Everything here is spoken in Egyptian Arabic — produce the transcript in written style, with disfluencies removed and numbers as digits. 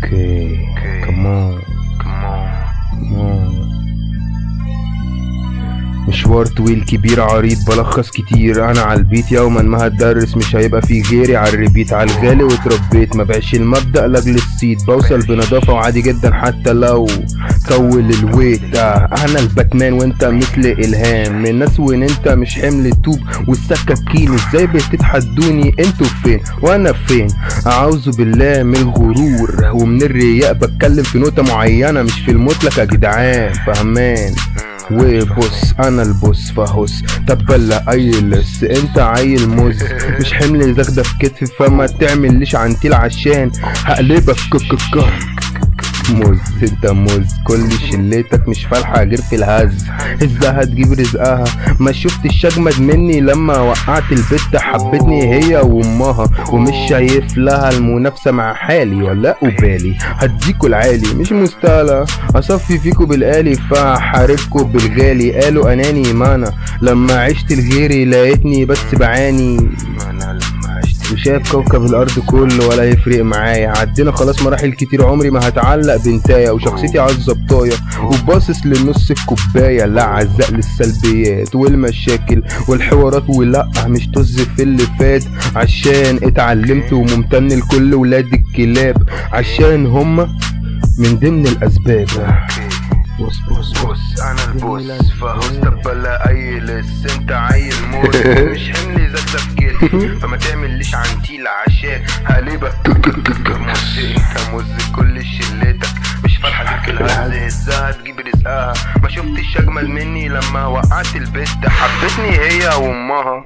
Okay, come on, Come on. Come on. مشوار طويل كبير عريض بلخص كتير انا عالبيت، يوما ما هتدرس مش هيبقى في غيري عال repeat، عالغالي واتربيت، ما بعيش المبدأ لاجل الصيت، بوصل بنظافة وعادي جدا حتى لو طول ال wait. انا الباتمان وانت مثل الهام من ناس، وين انت مش حمل توب والسكاكين، ازاي بتتحدوني؟ انتوا فين وانا فين؟ اعوذ بالله من الغرور ومن الرياء، بتكلم في نقطة معينة مش في المطلق يا جدعان، فهمان؟ وبص انا ال boss فهوس تبلا اي لص، انت عيل مز مش حمل زغدة في كتفي، فما تعمليش عنتيل عشان هقلبك ك ك ك مز. انت مز، كل شلتك مش فالحة غير في الهز، هزها تجيب رزقها. ما شفتش اجمد مني لما وقعت البت، حبتني هي وامها، ومش شايف لها المنافسة مع حالي ولا أبالي، هديكوا العالي مش مستاهلة، اصفي فيكوا بالآلي فحاربكوا بالغالي. قالوا اناني، ما انا لما عشت لغيري لقيتني بس بعاني، ما انا لما عشت وشايف كوكب الارض كله ولا يفرق معايا. عدينا خلاص مراحل كتير، عمري ما هتعلق بنتايا، وشخصيتي على الظبطايه وباصص لنص الكوبايه، لا عزق للسلبيات والمشاكل والحوارات، ولا مش طز في اللي فات عشان اتعلمت، وممتن لكل ولاد الكلاب عشان هما من ضمن الاسباب. بص بص بص انا ال boss فهوس تبلا اي لص، انت عيل موز مش حمل زغدة في كتفي، فما تعمليش عنتيل عشان هقلبك مز. انت مز، كل شلتك مش فالحة غير في الهز، هزها تجيب رزقها. ما شفتش اجمل مني لما وقعت البت، حبتني هي وامها.